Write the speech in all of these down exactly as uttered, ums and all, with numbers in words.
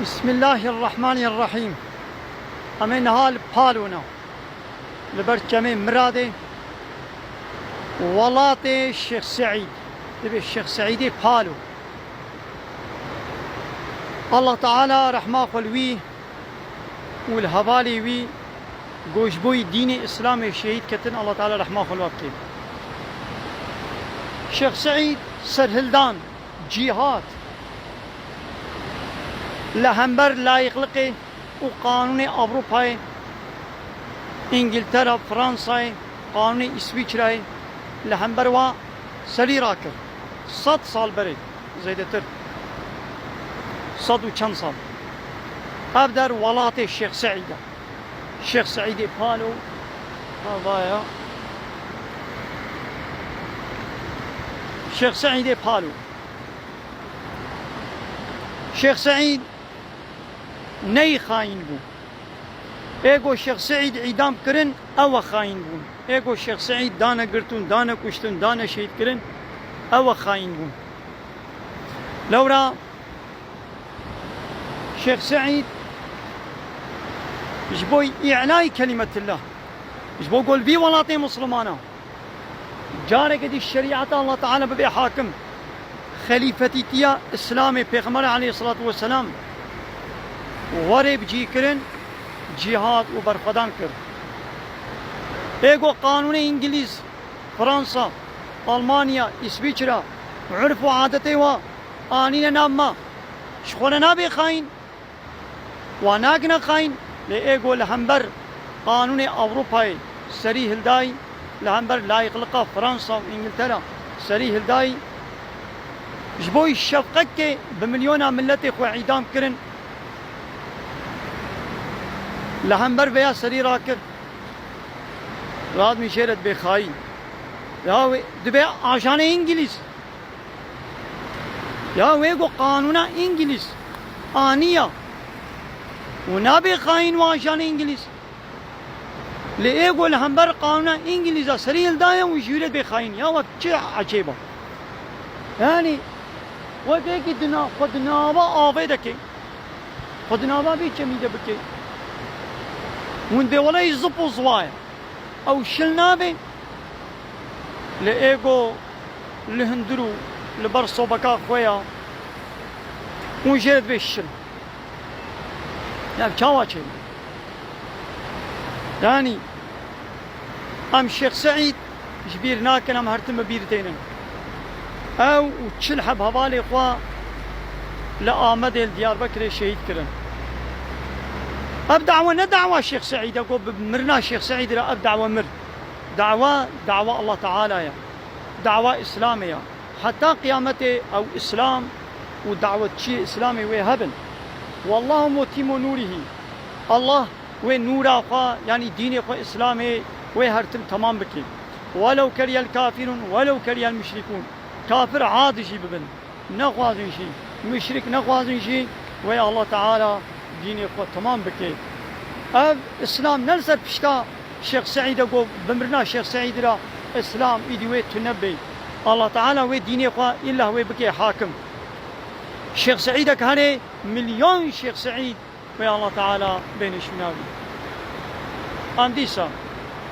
Bismillahirrahmanirrahîm. Em ê niha li Palo ne. Li ber çemê Miradê, welatê Şêx Seîd. Dibê Şêx Seîdê Palo. Allah Teala rehma xwe li wî û li hevalê wî ku ji bo dînê Îslamê şehîd ketin, Allah Teala rehma xwe li we bike. Şêx Seîd serhildan, cîhad, li hember layiqliqê û qanûnê Ewropayê, Îngiltera, Fransayê, qanûnê Îswîçreyê li hember wa serî rakir. Sed sal berê, zêdetir. Sed û çend sal. Ev der welatê Şêx Seîd e. Şêx Seîdê Palo, ha, vaya. Şêx Seîdê Palo. Şêx Seîd neyê xayîn bû. Ê ku Şêx Seîd îdam kirin, ew e xayîn bûn. Ê ku Şêx Seîd dane girtûn, dane kuştin, dane şehîd kirin, ew e xayîn bûn. Lewra Şêx Seîd ji bo îlayî kelimetillah, ji bo ku li vî welatê Mislimana carekê dî şerîeta Allah Teala bibe hakim, xelîfetîtiya Îslamê, Pêxemberê aleyhisselatu vesselam were bicî kirin, cîhad û berxwedan kir. Ê ku qanûnê Îngilîz, Fransa, Almanya, Îswîçra, urf û adetê wa anîne nav me, ji xwe re nabê xayîn. Wan nakine xayîn, lê ê ku li hember qanûnê Ewropayê serî hildayî, li hember layiqliqa Fransa û Îngiltera serî hildayî, ji bo şefqekê bi milyona miletê xwe îdam kirin, li hember vêya serî rakir. Radmî jê re dibê xayîn. Ya wê dibê ajanê Îngilîz. Ya wê ku qanûna Îngilîz aniya û nabê xayîn û ajanê Îngilîz. Lê ê ku li hember qanûna Îngilîza serî hildaye û ji wî re dibê xayîn. Ya wek çi ecêb e? Yanî wek êkî di na-, xwe di nava avê de ke, xwe di nava vî çemî de bike. Hûn dê weleyî zip û ziwa ye. Ew şil nabe. Lê ê ku li hundir û li ber sobeka xwe ya, hûn jê re dibê şil. Ya çawa çêbû? Yanî em Şêx Seîd ji bîr nakin, em her tim bi bîr tênin. Ew û çil heb hevalê xwe li Amedê, li Diyarbekirê şehîd kirin. Ev dawa ne dawa Şêx Seîd e, ku bi mirina Şêx Seîd re ev dawa mir. Dawa, dawa Allah Teala ye. Dawa Îslamê ye. Heta qiyametê ew Îslam û dawetçiyê Îslamê wê hebin. Wallahu mutîmu nûrihî. Allah wê nûra xwe, yanî dînê xwe, Îslamê wê her tim temam bike. Welew keriyel kafirûn, welew keriyel muşrikûn. Kafir a dijî bibin, nexwazin jî, muşrik nexwazin jî, wê Allah Teala dînê xwe temam bike. Ev Îslam ne li ser pişta Şêx Seîd e, ku bi mirina Şêx Seîd re Îslam îdî wê tune bê. Allah Teala wê dînê xwe îllah wê bike hakim. Şêx Seîdek hene, milyon Şêx Seîd wê Allah Teala bêne şûna wî. Em dîsa,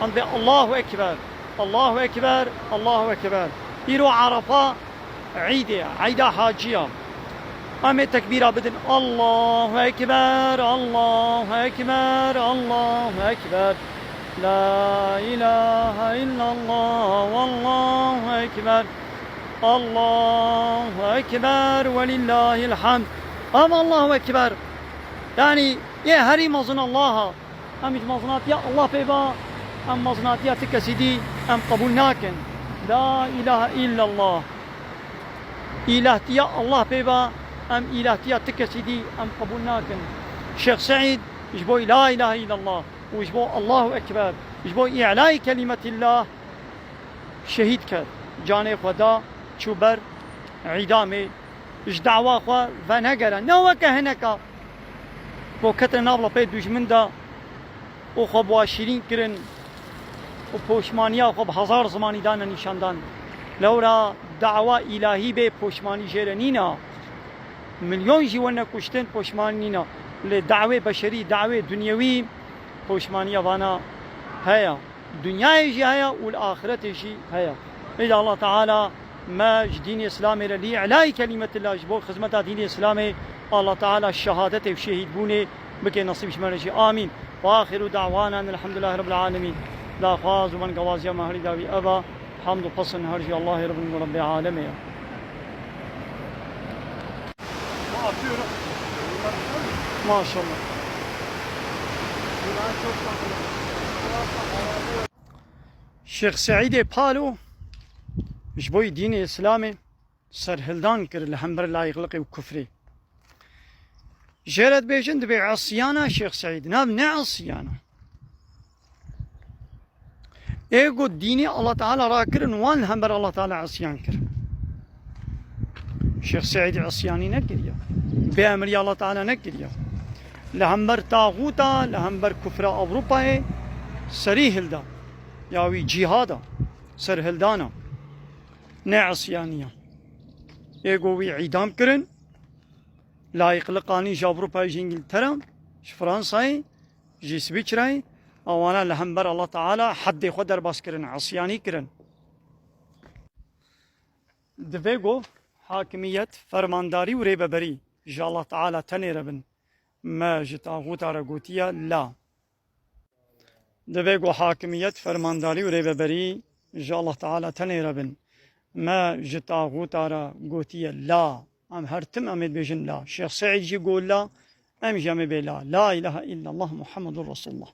em dê Allahu Ekber, Allahu Ekber, Allahu Ekber. Îro Erefa, Eîdê, Eîda Haciya. Em ê tekbîra bidin. Allahu Ekber, Allahu Ekber, Allahu Ekber. La ilahe illallah, Allahu Ekber. Allahu Ekber ve lillahil hamd. Ev Allahu Ekber. Yanî, yê herî mezin Allah a. Em ji mezinatiya Allah pê ba, em mezinatiya ti kesî dî em qebûl nakin. La ilahe illallah. Îlahtiya Allah pê ba, em îlahtiya ti kesî dî em qebûl nakin. Şêx Seîd ji bo la ilahe illallah û ji bo Allahu Ekber, ji bo îlayî kelîmetillah şehîd ket. Canê xwe da, çû ber îdamê. Ji dawa xwe venegere. Ne weke hineka ku ketine nav lepê dujmin de û xwe bi wa şîrîn kirin û poşmaniya xwe bi hezar zimanî dane nîşandan. Lewra dawa îlahî bê, poşmanî jê re nîne. Milyon jî wene kuştin, poşman nîne. Lê dawê beşerî, dawê dunyewî, poşmaniya vana heye. Dinyayê jî heye û li axiretê jî heye. Îda Allah Teala me ji dînê Îslamê re lî îlayî kelîmetillah, ji bo xizmeta dînê Îslamê Allah Teala şehadetê û şehîdbûnê bike nesîb ji me re jî. Amîn. Ve axiru da'wana elhamdülillahi rabbil alemin. Daxwaz û bengewaziya me herî dawî ev e. Hamd û pesn her jî Allahê Rabbin û Rabbê alemê ye. Maşallah. Şêx Seîdê Palo ji bo dînê Îslamê serhildan kir li hember layîqliqê û kufrê. Jê re dibêjin dibê îsyana Şêx Seîd. Na, ne îsyana. Ê ku dînê Allah Teala rakirin, wan li hember Allah Teala îsyan kir. Şêx Seîd îsyanî nekiriye. Bê emriya Allah Teala nekiriye. Li hember taxûta, li hember kufra Ewropayê serî hilda. Ya wî cîhada, serhildana. Ne îsyaniye. Ê ku wî îdam kirin, layîqliqanî ji Ewropayê, ji Îngiltere, ji Fransayê, ji Swîçreyê, ewana li hember Allah Teala heddê xwe derbas kirin, îsyanî kirin. Divê ku hakimiyet, fermandarî û rêveberî ji Allah Teala tenê re bin. Me ji taxûta re gotiye la. Divê ku hakimiyet, fermandarî û rêveberî ji Allah Teala tenê re bin. Me ji taxûta re gotiye la. Em her tim em ê dibêjin la. Şêx Seîd jî got la, em jî em ê bê la. La ilahe illallah Muhammedur Resulullah.